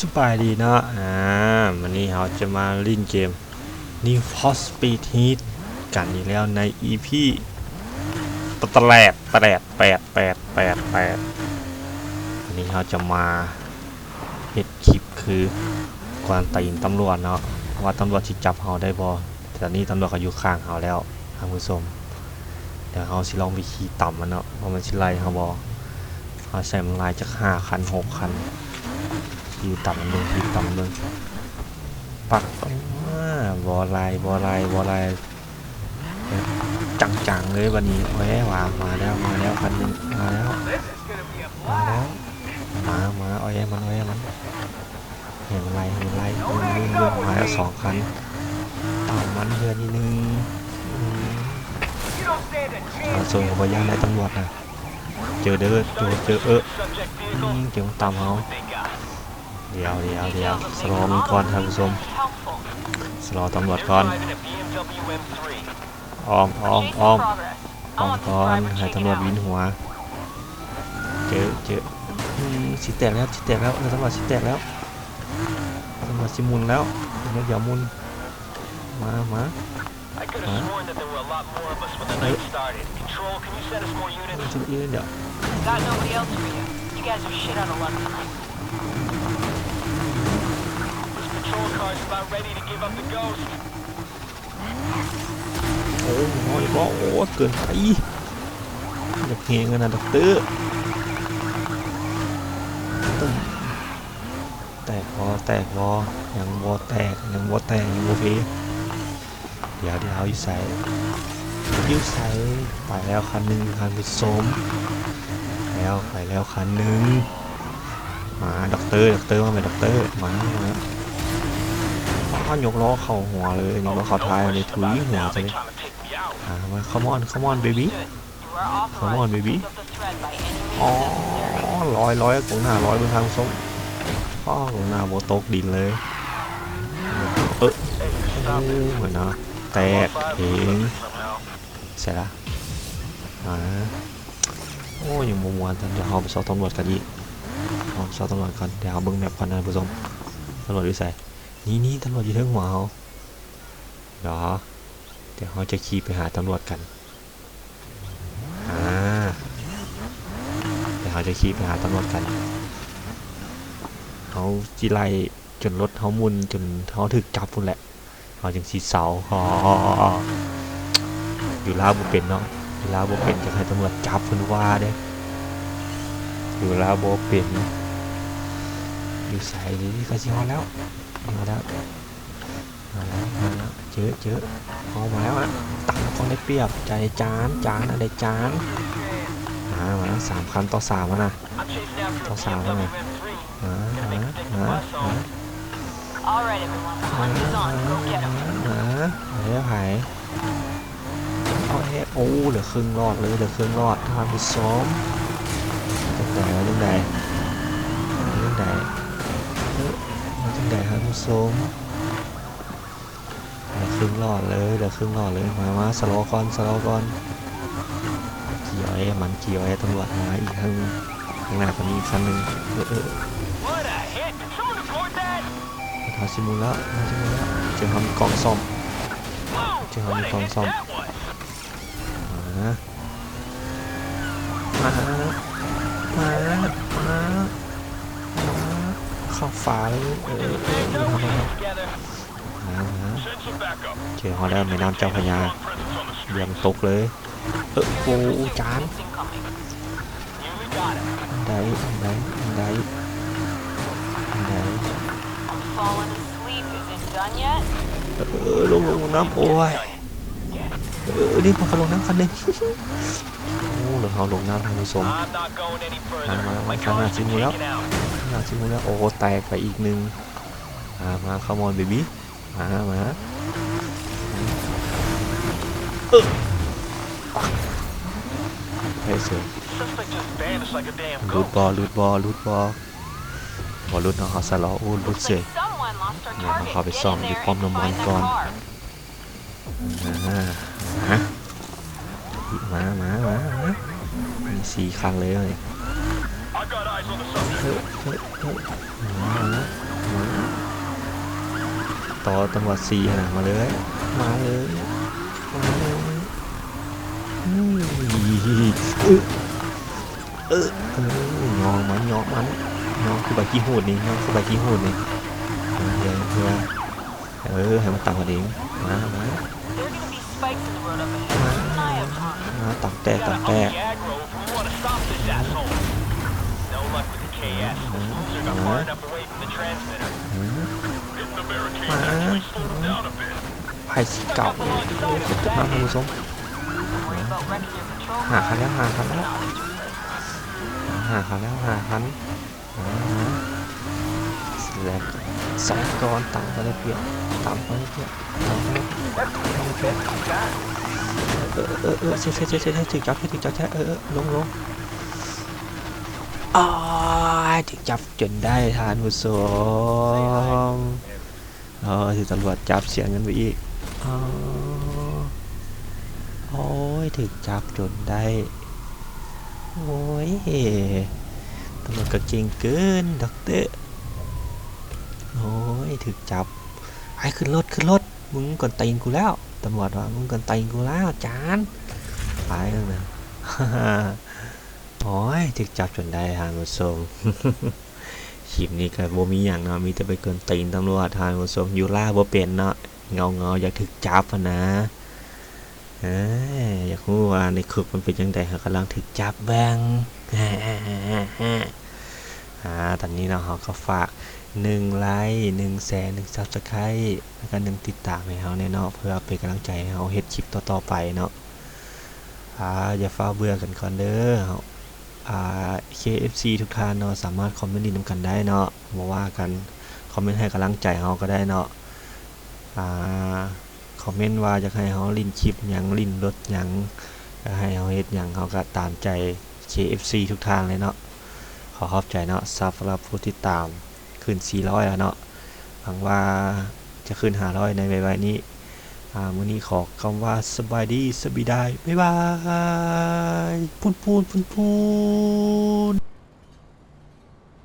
ສະບາຍດີເນາະ ອ່າ ມື້ນີ້ເຮົາຈະມາຫຼິ້ນເກມ Need for Speed Heat ກັນອີກແລ້ວໃນ ອີພີ ແປດ ແປດ ແປດ ແປດ ແປດ ແປດ ມື້ນີ້ເຮົາຈະມາເຮັດຄລິບຄືກວນຕີນຕຳຫຼວດເນາະ ວ່າຕຳຫຼວດຊິຈັບເຮົາໄດ້ບໍ່. ຕອນນີ້ຕຳຫຼວດກໍຢູ່ຂ້າງເຮົາແລ້ວທ່ານຜູ້ຊົມ. ດຽວເຮົາຊິລອງໄປຂີ່ຕຳມັນເນາະ ວ່າມັນຊິໄລ່ເຮົາບໍ່. ເຮົາໃສ່ມັນຫຼາຍຈັກຫ້າຄັນຫົກຄັນ ຂີ່ຕຳມັນເບິ່ງ ຂີ່ຕຳມັນເບິ່ງ. ປັກ ອາ ບໍ່ໄລ່ ບໍ່ໄລ່ ບໍ່ໄລ່ ຈັງໆເລີຍບັດນີ້. ໂອ້ຍ ວ່າ ມາແລ້ວ ມາແລ້ວ ຄັນໜຶ່ງ ມາແລ້ວ ມາແລ້ວ ມາ ມາ ເອົາແຍມັນ ເອົາແຍມັນ. ໃຫ້ມັນໄລ່ ໃຫ້ມັນໄລ່ ວຶ້ງ ວຶ້ງ ວຶ້ງ ມາແລ້ວສອງຄັນ. ຕາມມັນເທື່ອທີໜຶ່ງ. ອືມ ປະຊາຊົນກໍບໍ່ຢ້ານໄດ້ຕຳຫຼວດນະ. ເຈີເດີ ເຈີ ເຈີ ເອີ ອືມ ເຈີມາຕາມເຮົາ. ດຽວ ດຽວ ດຽວ ຊະລໍມັນກ່ອນທ່ານຜູ້ຊົມ ຊະລໍຕຳຫຼວດກ່ອນ. ອ້ອມ ອ້ອມ ອ້ອມ ອ້ອມກ່ອນ ໃຫ້ຕຳຫຼວດວິນຫົວ. ເຈີ ເຈີ ອືມ ຊິແຕກແລ້ວ ຊິແຕກແລ້ວ ຕຳຫຼວດຊິແຕກແລ້ວ ຕຳຫຼວດຊິໝຸນແລ້ວ ດຽວໝຸນ. ມາ ມາ ມາ ເອີ ເອີ ດຽວ Got nobody else for you. You guys are shit out of luck tonight. This patrol car is about ready to give up the ghost. ໂອ້ຍ ນ້ອຍບໍ່ ໂອ້ຍ ເກີນໄປ ຢາກແຮງຫັ້ນນະດັອກເຕີ. ແຕກບໍ່ ແຕກບໍ່ ຍັງບໍ່ແຕກ ຍັງບໍ່ແຕກ ຍັງບໍ່ເພ. ດຽວ ດຽວ ຢູ່ໃສ ຢູ່ໃສ? ໄປແລ້ວຄັນໜຶ່ງທ່ານຜູ້ຊົມ ແລ້ວ ໄປແລ້ວຄັນໜຶ່ງ. ມາ ດັອກເຕີ ດັອກເຕີ ມາແມ່ ດັອກເຕີ ມາ ມາ. ອ້າວ ຍົກລໍ້ເຂົ້າຫົວເລີຍ ຍົກລໍ້ເຂົ້າທ້າຍເລີຍ ທຸຍຫົວຊະເລີຍ. ມາ ມາ Come on Come on baby Come on baby. ອໍ ລອຍ ລອຍ ກອງໜ້າລອຍເບິ່ງທ່ານຜູ້ຊົມ. ອໍ ກອງໜ້າບໍ່ຕົກດິນເລີຍ. ເອີ ໂອ້ຍ ເນາະ ແຕກເອງ. ໃສ່ລະ ອາ ໂອ້ຍ ຍັງບໍ່ມ່ວນ. ດຽວເຮົາໄປຊອກຕຳຫຼວດກັນອີກ ເຮົາຊອກຕຳຫຼວດກ່ອນ. ດຽວເຮົາເບິ່ງແມັບກ່ອນທ່ານຜູ້ຊົມ ຕຳຫຼວດຢູ່ໃສ? ນີ້ໆ ຕຳຫຼວດຢູ່ເທິງຫົວເຮົາ. ດຽວ ດຽວເຮົາຈະຂີ່ໄປຫາຕຳຫຼວດກັນ. ອາ ດຽວເຮົາຈະຂີ່ໄປຫາຕຳຫຼວດກັນ. ເຮົາຊິໄລ່ຈົນລົດເຮົາໝຸ່ນ ຈົນເຮົາຖືກຈັບພຸ້ນແຫຼະ ເຮົາຈຶ່ງຊິເຊົາ. ຢູ່ລາວບໍ່ເປັນເນາະ ຢູ່ລາວບໍ່ເປັນ ຢາກໃຫ້ຕຳຫຼວດຈັບເພິ່ນວ່າເດ້ ຢູ່ລາວບໍ່ເປັນ. ຢູ່ໃສ? ນີ້ ນີ້ ໃກ້ຊິຮອດແລ້ວ ໃກ້ຊິຮອດແລ້ວ. ມາແລ້ວ ມາແລ້ວ ເຈີ ເຈີ ເອົາມາແລ້ວນະ. ຕາມຄວາມໄດ້ປຽບ ຈານ ຈານ ອັນໃດຈານ. ມາ ມາ ສາມຄັນຕໍ່ສາມຫັ້ນນະ ຕໍ່ສາມຫັ້ນນະ. ມາ ມາ ມາ ມາ ມາ ມາ ມາ ມາ ເອີ ໃຜ ເອົາແຮະ. ໂອ້ ເຫຼືອເຄິ່ງຫຼອດເລີຍ ເຫຼືອເຄິ່ງຫຼອດທ່ານຜູ້ຊົມ. ຈັ່ງໃດ ຈັ່ງໃດ ຈັ່ງໃດ ເອີ ຈັ່ງໃດທ່ານຜູ້ຊົມ? ເຫຼືອເຄິ່ງຫຼອດເລີຍ ເຫຼືອເຄິ່ງຫຼອດເລີຍ. ມາ ມາ ຊະລໍກ່ອນ ຊະລໍກ່ອນ. ຂີ່ເອົາແຮະ ມັນຂີ່ເອົາແຮະ ຕຳຫຼວດ. ມາອີກທາງໜຶ່ງ ຂ້າງໜ້າກໍມີອີກຄັນໜຶ່ງ. ເອີ ເອີ What a hit! Did someone record that? ເຮົາຊິໝູນແລ້ວ ເຮົາຊິໝູນແລ້ວ. ເຈີເຮົາມີກ້ອງສ່ອງ ເຈີເຮົາມີກ້ອງສ່ອງ. ມາ ມາ ມາ ມາ ເຂົ້າຝາເລີຍ. ເອີ ເອີ ເອີ ມາ ມາ ມາ ເຈີຮອດແລ້ວ ແມ່ນ້ຳເຈົ້າພະຍາ ດຽວມັນຕົກເລີຍ. ເອີ ໂອ້ ຈານ ອັນໃດ ອັນໃດ ອັນໃດ ອັນໃດ. ເອີ ລົງ ລົງ ລົງນ້ຳ ໂອ້ຍ. ເອີ ນີ້ມັນກໍລົງນ້ຳຄັນໜຶ່ງ. ໂອ້ ລົງ ເຮົາລົງນ້ຳທ່ານຜູ້ຊົມ. ມາ ມາ ມາ ຂ້າງໜ້າຊິໝູນແລ້ວ ຂ້າງໜ້າຊິໝູນແລ້ວ. ໂອ້ ແຕກໄປອີກໜຶ່ງ. ມາ ມາ Come on baby ມາ ມາ. ເອີ ໄປເສີຍ. ຫຼຸດບໍ່ ຫຼຸດບໍ່ ຫຼຸດບໍ່? ບໍ່ຫຼຸດເນາະ ເຮົາສະຫຼໍ. ໂອ້ ຫຼຸດເສີຍ. ດຽວເຮົາເຂົ້າໄປສ່ອງຢູ່ປ້ອມນ້ຳມັນກ່ອນ. ມາ ມາ ມາ ມາ ມາ ມີສີ່ຄັນເລີຍ. ເອີ ເອີ ເອີ ມາ ມາ ມາ ຕໍ່ຕຳຫຼວດສີ່ຫັ້ນນະ ມາເລີຍ ມາເລີຍ ມາເລີຍ ເອີ ເອີ ເອີ ຍ້ອງມັນ ຍ້ອງມັນ ຍ້ອງຄືໃບຂີ້ຫູດນີ້ ຍ້ອງຄືໃບຂີ້ຫູດນີ້ ເອີ ເອີ ເອີ ໃຫ້ມັນຕຳກັນເອງ ມາ ມາ There are gonna be spikes in the road up ahead. Keep an eye out, Tom. ຕຳແຕກ ຕຳແຕກ No luck with the K S. The fools are not far enough away from the transmitter. ໄພຊິເກົ່າ ທ່ານຜູ້ຊົມ Worry about wrecking your patrol ຫ້າ car. ຄັນແລ້ວ ຫ້າ ຄັນແລ້ວ ຫ້າ ຄັນແລ້ວ ຫ້າ ຄັນ. ອ່າ ແຊງກ່ອນ ຕຳໄປເລື້ອຍໆ ຕຳໄປເລື້ອຍໆ ຕຳໄປເລື້ອຍໆ ເອີ ເອີ ເອີ ເອີ ຖືກຈັບ ຖືກຈັບ ເອີ ເອີ ລົງ ລົງ ໂອ້ຍ ຖືກຈັບຈົນໄດ້ທ່ານຜູ້ຊົມ ໂອ້ຍ ຖືກຕຳຫຼວດຈັບ ເສຍເງິນໄປອີກ ອໍ ໂອ້ຍ ຖືກຈັບຈົນໄດ້ ໂອ້ຍ ຕຳຫຼວດກໍເກັ່ງເກີນ ດັອກເຕີ ໂອ້ຍ ຖືກຈັບ ໄປຂຶ້ນລົດ ຂຶ້ນລົດ ມຶງກວນຕີນກູແລ້ວ ຕຳຫຼວດວ່າ ມຶງກວນຕີນກູແລ້ວ ຈານ ໄປແລ້ວນະ ໂອ້ຍ ຖືກຈັບຈົນໄດ້ທ່ານຜູ້ຊົມ ຄລິບນີ້ກໍບໍ່ມີຫຍັງເນາະ ມີແຕ່ໄປກວນຕີນຕຳຫຼວດທ່ານຜູ້ຊົມ ຢູ່ລາວບໍ່ເປັນເນາະ ເຫງົາໆ ຢາກຖືກຈັບຫັ້ນນະ. ເອີ ຢາກຮູ້ວ່າໃນຄຸກມັນເປັນຈັ່ງໃດ ເຮົາກຳລັງຖືກຈັບເບິ່ງ ອາ ຕອນນີ້ເນາະ ເຮົາກໍຝາກໜຶ່ງໄລ ໜຶ່ງແຊ ໜຶ່ງຊັບສະໄຄ ແລ້ວກໍໜຶ່ງຕິດຕາມໃຫ້ເຮົາແດ່ເນາະ ເພື່ອເປັນກຳລັງໃຈໃຫ້ເຮົາເຮັດຄລິບຕໍ່ໆໄປເນາະ ອາ ຢ່າຟ້າວເບື່ອກັນກ່ອນເດີ ອາ ເຄເອັຟຊີທຸກທ່ານເນາະ ສາມາດຄອມເມັນຫຼິ້ນນຳກັນໄດ້ເນາະ ບໍ່ວ່າກັນ ຄອມເມັນໃຫ້ກຳລັງໃຈເຮົາກໍໄດ້ເນາະ ອາ ຄອມເມັນວ່າຢາກໃຫ້ເຮົາຫຼິ້ນຄລິບຫຍັງ ຫຼິ້ນລົດຫຍັງ ຢາກໃຫ້ເຮົາເຮັດຫຍັງ ເຮົາກໍຕາມໃຈເຄເອັຟຊີທຸກທ່ານເລີຍເນາະ ຂໍຂອບໃຈເນາະ ສຳລັບຜູ້ຕິດຕາມຂຶ້ນສີ່ຮ້ອຍແລ້ວເນາະ ຫວັງວ່າຈະຂຶ້ນຫ້າຮ້ອຍໃນໄວໆນີ້ ອາ ມື້ນີ້ຂໍຄຳວ່າສະບາຍດີ ສະບາຍດີ ບາຍບາຍ ປຸ້ນໆ ປຸ້ນໆ.